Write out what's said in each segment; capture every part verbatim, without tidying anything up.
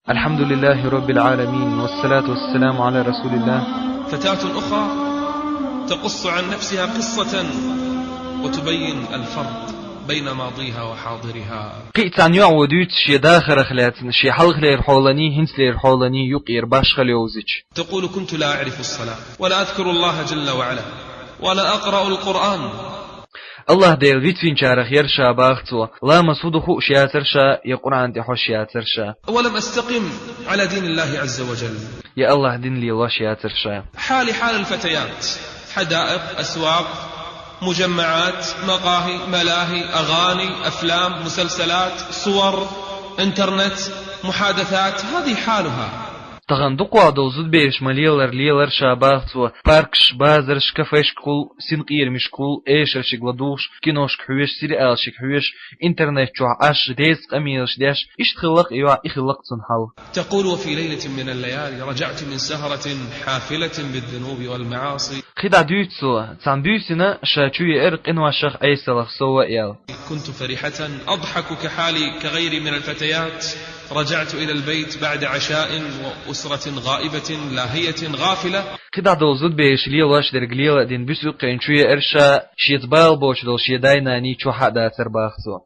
الحمد لله رب العالمين، والصلاة والسلام على رسول الله. فتاة أخرى تقص عن نفسها قصة وتبين الفرق بين ماضيها وحاضرها. Кхы а цхьан йоӀ вола дуьйцу шен дахарах лаьцна, шен хьалхалера хьоланий, хӀинцалера хьоланий юкъера башхалла йовзича. تقول: كنت لا أعرف الصلاة ولا أذكر الله جل وعلا ولا أقرأ القرآن. АллахӀ Дела вицвинчарах яра ша, баха цо, ламаз хӀу ду хууш яцара ша, я Къуръан тӀе хьожуш яцара ша. ولم أستقم على دين الله عز وجل. Я АллахӀ дин лелош яцара ша. حالي حال الفتيات، حدائق، أسواق، مجمعات، مقاهي، ملاهي، أغاني، أفلام، مسلسلات، صور، إنترنت، محادثات، هذه حالها. Тахана дукхох долу зудабераш ма лелара лелара ша, баха цо, паркаш, базараш, кафешкахула, синкъерамашкахула, эшаршка ладугӀуш, киношка хьоьжуш, сериалашка хьоьжуш, интернет чохь Ӏаш, дезткъа къамелаш деш, иштта хилла-кх и йоӀ, и хилла-кх цуьнан хьал. تقول: وفي ليلة من الليالي رجعت من سهرة حافلة بالذنوب والمعاصي. КхидӀа дуьйцу цо, цхьана буьйсина ша чу еара къиношах, Ӏесаллах сов а аьлла. كنت فرحة أضحك كحالي كغيري من الفتيات. رجعت إلى البيت بعد عشاء وأسرة غائبة لاهية غافلة. КхидӀа долу зудабераш лелош дерг лела а дина, буьсу юккъе чу еара ша, шеца бала боцуш долу шен дай-наний чохь а дацара, баха цо.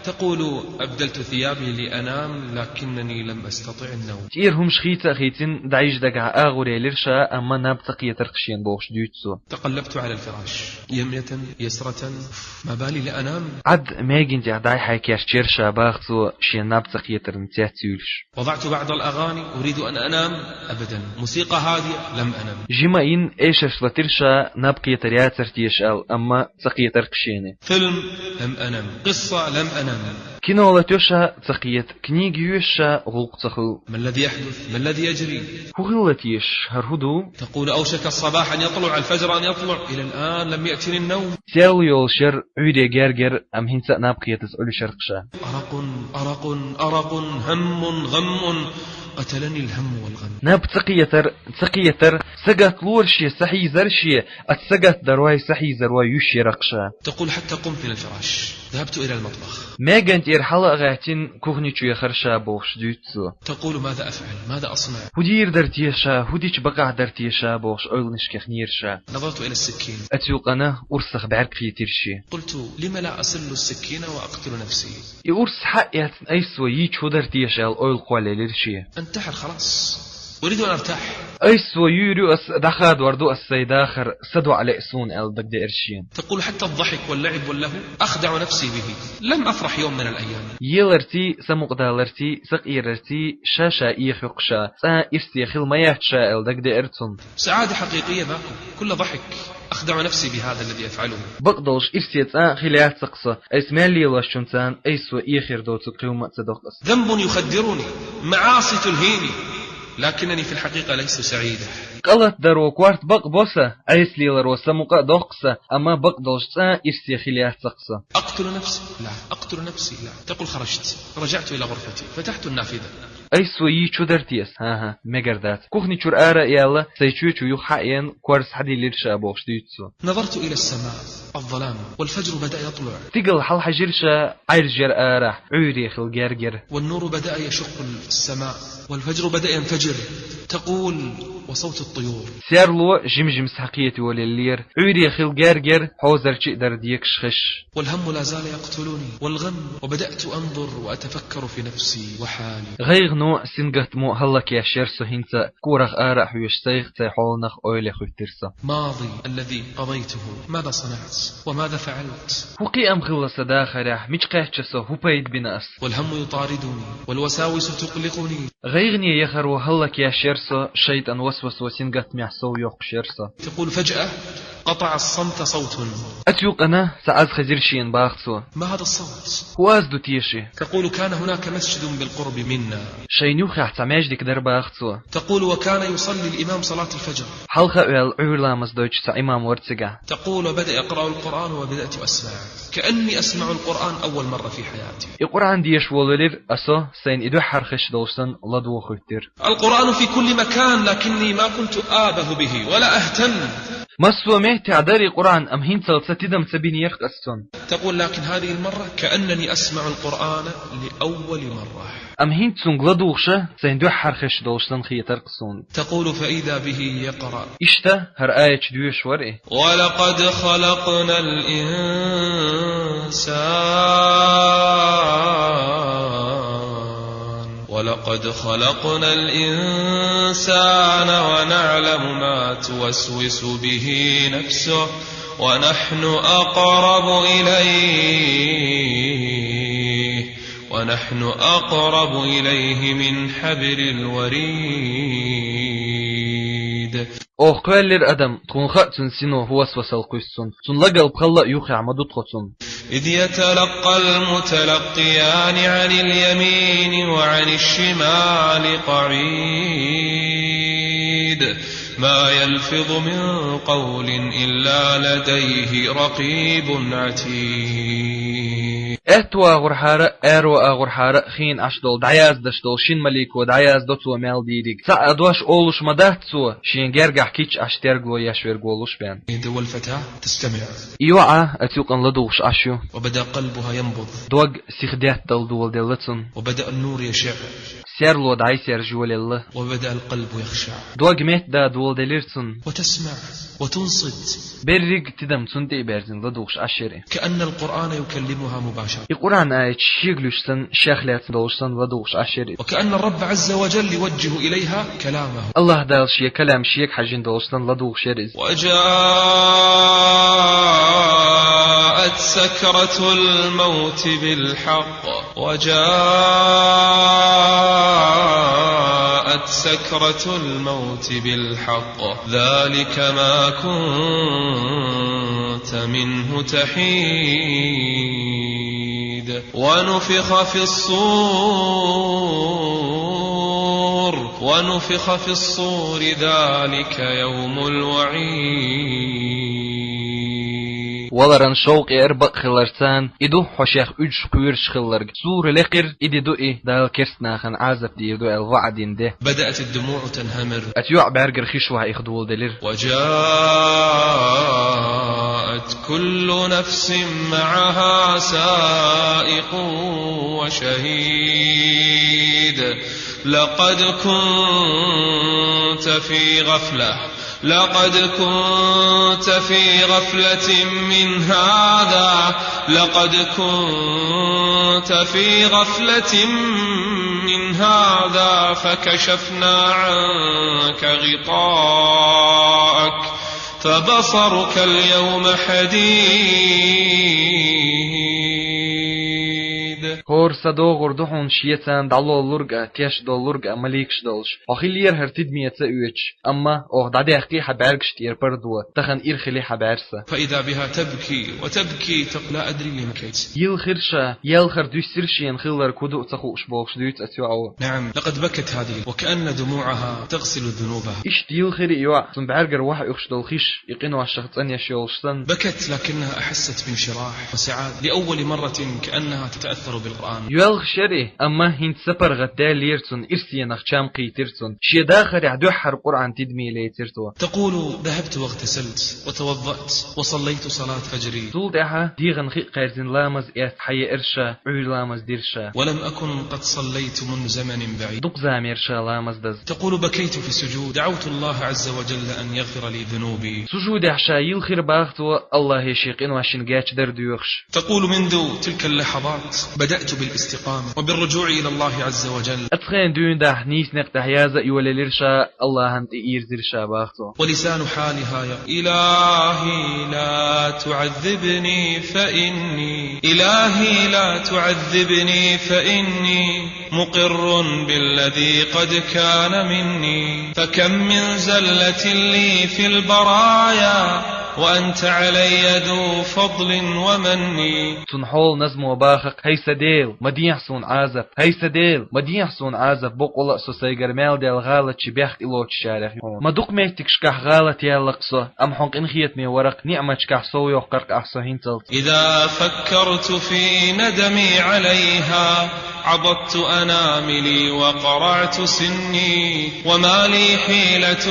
تقول: أبدلت ثيابي لأنام لكنني لم أستطع النوم. ТӀера хӀумаш хийца а хийцина, дӀайижа дагахь агӀор елира ша, амма наб ца кхетара-кх шена, бохуш дуьйцу цо. تقلبت على الفراش يمنة يسرة، ما بالي لأنام. Ӏад маьган тӀехь дӀай-хьай кечдира ша, баха цо, шена наб ца кхетарна цецйуьйлуш. وضعت بعض الأغاني أريد أن أنام، أبدا، موسيقى هادية، لم أنم. Жима йина, эшарш латира ша, наб кхетар яцара теша аьлла, амма ца кхетара-кх шена. فيلم، لم أنم. قصة، لم أنم. Кино латайо ша, ца кхета, книга йоьшу ша, гӀуллакх ца хуьлу. ما الذي يحدث؟ ما الذي يجري؟ ХӀун хилла теша, хӀара хӀун ду? تقول: أوشك الصباح أن يطلع، الفجر أن يطلع، إلى الآن لم يأتني النوم. Серло йолуш яра, Ӏуьйре гергера, амма хӀинца а наб кхетаза Ӏуьллуш яра-кх ша. أرق، أرق، أرق، هم، غم، قتلني الهم والغم. Наб ца кхетар, ца кхетар, сагатта лора шен, сахьийзара шен, оцу сагатдарой, сахьийзарой юьсуш яра-кх ша. تقول: حتى قمت من الفراش، ذهبت إلى المطبخ. Маьган тӀера хьала а гӀаьттина, кухни чу яхара ша, бохуш дуьйцу цо. تقول: ماذا أفعل؟ ماذا أصنع؟ ХӀун дийр дара теша, хӀун дича бакъахь дара теша, бохуш ойланашка хинера ша. نظرت إلى السكين. Оцу юкъана урсах бӀаьрг кхийтира шен. قلت: لم لا أسل السكين وأقتل نفسي؟ И урс схьа а эцна, айса цо йийча хӀун дара теша аьлла, ойла кхоллаелира шен. أنتحر خلاص. أريد أن أرتاح. Айса цо юьйр ю ас, дӀахадор ду ас сайн дахар, са доӀа лаьа суна аьлла дагадеара шена. تقول: حتى الضحك واللعب واللهو أخدع نفسي به. لم أفرح يوم من الأيام. Еларций, самукъадаларций, сакъерарций ша-ша Ӏехайо-кх ша, цкъа а ирсе хила ма яц ша аьлла дагадеара цунна. سعادة حقيقية ماكو. كله ضحك. أخدع نفسي بهذا الذي أفعله. Бакъдолуш ирсе цкъа а хила яц-кх со. Айса мел лелош чунца айса со Ӏехар доцург кхин хӀума а ца до-кх ас. ذنب يخدرني، معاصي تلهيني، لكنني في الحقيقة لست سعيدة. КъалатдароӀ корта бакъ бо сан, Ӏеса леларо самукъа а до-кх сан, амма бакъдолуш цкъа а ирсе хила яц-кх со. أقتل نفسي؟ لا، أقتل نفسي؟ لا. تقول: خرجت، رجعت إلى غرفتي، فتحت النافذة. Айса со йийча хӀун дара теша, хӀан-хӀа, мегар дац. Кухни чуьра ара а яьлла, сайн чоь чу юха хьаена, корза схьадийлира ша, бохуш дуьйцу цо. نظرت إلى السماء، الظلام، والفجر بدأ يطلع. Стигала хьалахьажира ша, Ӏаьржа яра арахь, Ӏуьйре хила герга яра. والنور بدأ يشق السماء، والفجر بدأ ينفجر. تقول: وصوت الطيور. Серло жим-жим схьакхета йолаеллера, Ӏуьйре хила герга яра, хьозарчий а дара декаш хезаш. والهم لا زال يقتلني، والغم، وبدأت أنظر وأتفكر في نفسي وحالي. ГӀайгӀано, сингаттамо хӀаллакъеш яра со хӀинца, корах ара а хьоьжуш, сайх а, сайн хьоланах а ойла хуьттира со. ماضي الذي قضيته، ماذا صنعت؟ وماذا فعلت؟ ХӀун кхиам хилла сан дахарехь, мича кхаьчча со, хӀун пайда бина ас? والهم يطاردني، والوساوس تقلقني. ГӀайгӀане яхаро хӀаллакъеш яра со, шайтӀан васвасо сингаттамехь сов йоккхуш яра со. تقول: فجأة قطع الصمت صوت. Оцу юкъана цхьа аз хезира шена, баха цо. ما هذا الصوت؟ ХӀун аз ду теша? تقول: كان هناك مسجد بالقرب منا. Шайна юххехь цхьа маьждиг дара, баха цо. تقول: وكان يصلي الإمام صلاة الفجر. Хьалха а ваьлла, Ӏуьйра ламаз дойтуш цхьа имам вара цигахь. تقول: وبدأ يقرأ القرآن وبدأت أسمع. كأني أسمع القرآن أول مرة في حياتي. И Къуръан деша волавелира, аса сайна и дуьххьара хезаш долуш санна ладогӀа хӀуьттира. القرآن في كل مكان، لكني ما كنت آبه به ولا أهتم. Массо а меттехь дара и Къуръан, амма хӀинццалц тидам ца бинера-кх ас цунна. تقول: لكن هذه المرة كأنني أسمع القرآن لأول مرة. Амма хӀинца цунга ладугӀуш сайн дуьххьара хезаш долуш санна хетара-кх суна. تقول: فإذا به يقرأ. Иштта хӀара аяташ доьшуш вара и. ولقد خلقنا الإنسان، ولقد خلقنا الإنسان ونعلم ما توسوس به نفسه، ونحن أقرب إليه، ونحن أقرب إليه من حبل الوريد. Оха кхоьллира адам, тхуна хаьа цуьнан сино хӀун васвасал кхуьссу цунна. Цуьнан лагалба халла а юххехь ма ду тхо цунна. إذ يتلقى المتلقيان عن اليمين وعن الشمال قعيد. ما يلفظ من قول إلا لديه رقيب عتيد. Аьтту агӀорхьара а, аьрру агӀорхьара а хиъна Ӏаш долу, дӀаяздеш долу шина малико дӀаяздо цо мел дийриг. Цхьа а дош олуш ма дац цо, шен гергахь кийча Ӏаш терго еш верг волуш бен. والفتاة تستمع. И йоӀ а оцу юкъана ладугӀуш Ӏаш ю. وبدأ قلبها ينبض. Дог сихдеттал доладелла цунна. وبدأ النور يشع. Серло дӀай-сержа йолаелла. وبدأ القلب يخشع. Дог меттадан доладелира цунна. وتسمع وتنصت. Берриг тидам цунна тӀе а берзина ладугӀуш Ӏаш яра и. كأن القرآن يكلمها مباشرة. И Къуръан аяташ шега луьйш санна, шех лаьцна долуш санна ладугӀуш Ӏаш яра и. وكأن الرب عز وجل يوجه إليها كلامه. АллахӀ Дала шен калам шега хьажийна долуш санна ладугӀуш яра иза. وجاءت سكرة الموت بالحق. وجاءت سكرة الموت بالحق. ذلك ما كنت منه تحيد. ونفخ في الصور. ونفخ في الصور. ذلك يوم الوعيد. Валаран шовкъ яра бакъ хиларца, и ду хьо шех уьдуш кхоьруш хилларг. Сура лекхира, и де ду и, Дала керста нахана Ӏазап дийр ду аьлла ваӀда дина де. بدأت الدموع تنهمر. Оцу йоӀа бӀаьргара хиш ваха иха доладелира. وجاءت كل نفس معها سائق وشهيد. لقد كنت في غفلة. لقد كنت في غفلة من هذا، لقد كنت في غفلة من هذا، فكشفنا عنك غطاءك فبصرك اليوم حديد. ХӀора са догӀур ду хьуна шеца дӀалоллург а, теш доллург а маликаш долуш. Хьо хиллера хӀара тидаме ца оьцуш, амма оха дӀадаьккхи хьан бӀаьргаш тӀера пардо, тахана ира хили хьан бӀаьрса. فإذا بها تبكي وتبكي، تقول: لا أدري لم بكيت. Йилхира ша, елхар дуьссира шена хилларг хӀун ду а ца хууш бохуш дуьйцу оцу йоӀо. نعم، لقد بكت هذه، وكأن دموعها تغسل ذنوبها. Иштта йилхира и йоӀ, цунна бӀаьргара ваха оьхуш долу хиш и къиношах цӀанъеш йолуш санна. بكت لكنها أحست بانشراح وسعادة لأول مرة، كأنها تتأثر بالقرآن. Йоьлхуш яра и, амма хӀинца сапаргӀат даьллера цунна, ирсенах чам кхийтира цунна. Шен дахарехь дуьххьара Къуръан тидаме лецира цо. تقول: ذهبت واغتسلت وتوضأت وصليت صلاة فجري. Цул тӀаьхьа дегӀан хи а кхаьрзина ламаз эцна хьаеара ша, Ӏуьйра ламаз дира ша. ولم أكن قد صليت منذ زمن بعيد. Дукха зама яра ша ламаз даза. تقول: بكيت في السجود، دعوت الله عز وجل أن يغفر لي ذنوبي. Сужудехь ша йилхира баха цо, АллахӀе шен къиношна гечдар доьхуш. تقول: منذ تلك اللحظات بدأت بالاستقامة وبالرجوع إلى الله عز وجل. Оцу хенан дуьйна дахьа нийса некъ тӀехь яза а йолаелира ша, АллахӀана тӀе ирзира ша баха цо. ولسان حالها يقول: إلهي لا تعذبني فإني، إلهي لا تعذبني فإني مقر بالذي قد كان مني، فكم من زلة لي في البرايا وأنت علي ذو فضل ومن. Цунна хьол назмо бахакх: хӀай сан Дела, ма дехьа суна Ӏазап, хӀай сан Дела, ма дехьа суна Ӏазап, боккъала а со сайгара мел даьлла гӀалаташ бехк тӀелоцучарех ю хьуна. Ма дукха меттигашкахь гӀалат яьлла-кх со, амма хьуна къинхетаме вара-кх, ниӀматашкахь сов йоккхура-кх ахь со хӀинцалц. إذا فكرت في ندمي عليها عضدت أناملي وقرعت سني، وما لي حيلة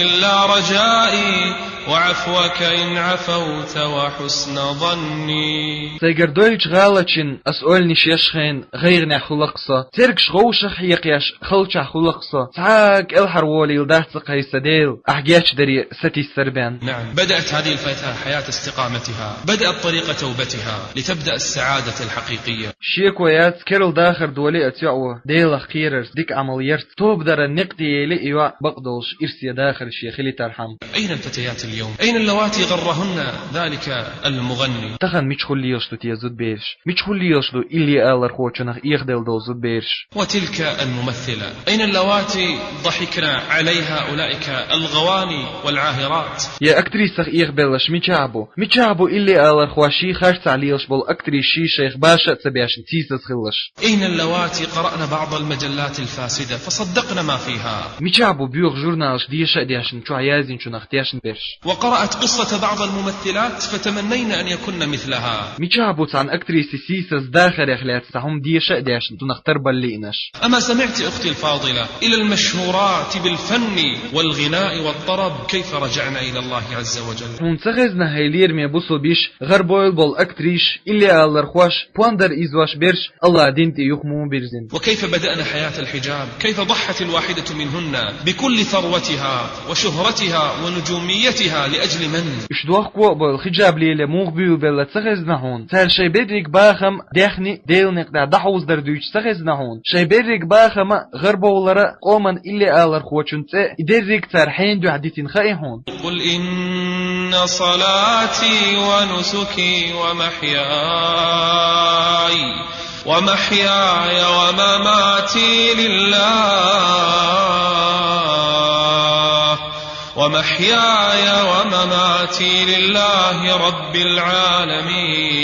إلا رجائي وعفوك إن عفوت وحسن ظني. Сайгара дойтача гӀалаташта ас оалаш еш хьайна гӀайгӀанехь хуьлу-кх со, цергаш гӀовшах хьекхаш халчахь хуьлу-кх со, цхьа а кӀелхьарволийла дац-кх хьайн, сан Дела, ахь гечдаре сатийсар бен. نعم، بدأت هذه الفتاة حياة استقامتها، بدأت طريق توبتها لتبدأ السعادة الحقيقية. Шеко яц, керла дахар долий оцу йоӀо Делах кхерарца, дика Ӏамал ярца, тоба даран некъ тӀе елий и йоӀ, бакъдолуш ирсе дахар шен хилийтархьама. أين الفتيات اليوم؟ أين اللواتي غرهن ذلك المغني؟ Тахана мичахула лелаш ду те зудабераш? Мичахула лелаш ду илли алархочунах эхаделла долу зудабераш? وتلك الممثلة، أين اللواتي ضحكن عليها أولئك الغواني والعاهرات؟ Я актрисах эхабелларш мичахь бу? Мичахь бу илли алархой, ший харцахь лелаш болу актрисаш, шайх баша а ца бешна, сийсаз хилалаш? أين اللواتي قرأن بعض المجلات الفاسدة فصدقن ما فيها؟ Мичахь бу боьха журналаш, деша а дешна, чохь яздинчунах тешна берш? وقرأت قصة بعض الممثلات فتمنين أن يكن مثلها؟ Мичахь бу цхьана актрисин сийсаз дахарех лаьцна цхьа хӀума деша а дешна, цунах тарбалла лиънарш? أما سمعت أختي الفاضلة إلى المشهورات بالفن والغناء والطرب كيف رجعن إلى الله عز وجل؟ Хьуна ца хезна, хӀай лераме бусулба йиша, гӀарабевлла болу актрисаш, илли алархош, пондар ийзош берш Аллахьан дин тӀе юха муха бирзина? وكيف بدأن حياة الحجاب؟ كيف ضحت الواحدة منهن بكل ثروتها وشهرتها ونجوميتها لأجل من؟ Уьш дохко а бевлла, хиджаб лело муха буьйлабелла ца хезна хьуна? Цара шайн берриг бахам, даьхни Делан некъа тӀехь дӀахьовзадар дуьйцуш ца хезна хьуна? Шайн берриг бахам а гӀарабовлар а, къоман илли алархочун цӀе а, и дерриг цара хьенан дуьхьа дитина хаьий хьуна? قل إن صلاتي ونسكي ومحياي، ومحياي ومماتي لله، ومحياي ومماتي لله رب العالمين،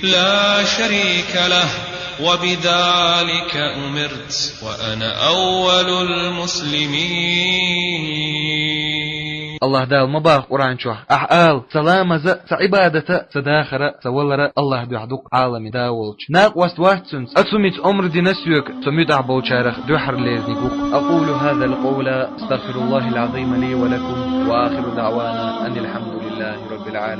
لا شريك له، وبذلك أمرت، وأنا أول المسلمين. Аллахь Дала ма боху Къуръан чохь: «Ахь ала, сан ламаз а, сан Ӏибадат а, сан дахар а, сан валар а Аллахьан дуьхьа ду-кх, Ӏаламийн Да волчу. Накъост вац цуьнца. Аса цу муьтӀахь болчарах дуьххьарлерниг ву-кх». أقول هذا القول، أستغفر الله العظيم لي ولكم، وآخر دعوانا أن الحمد لله رب العالمين.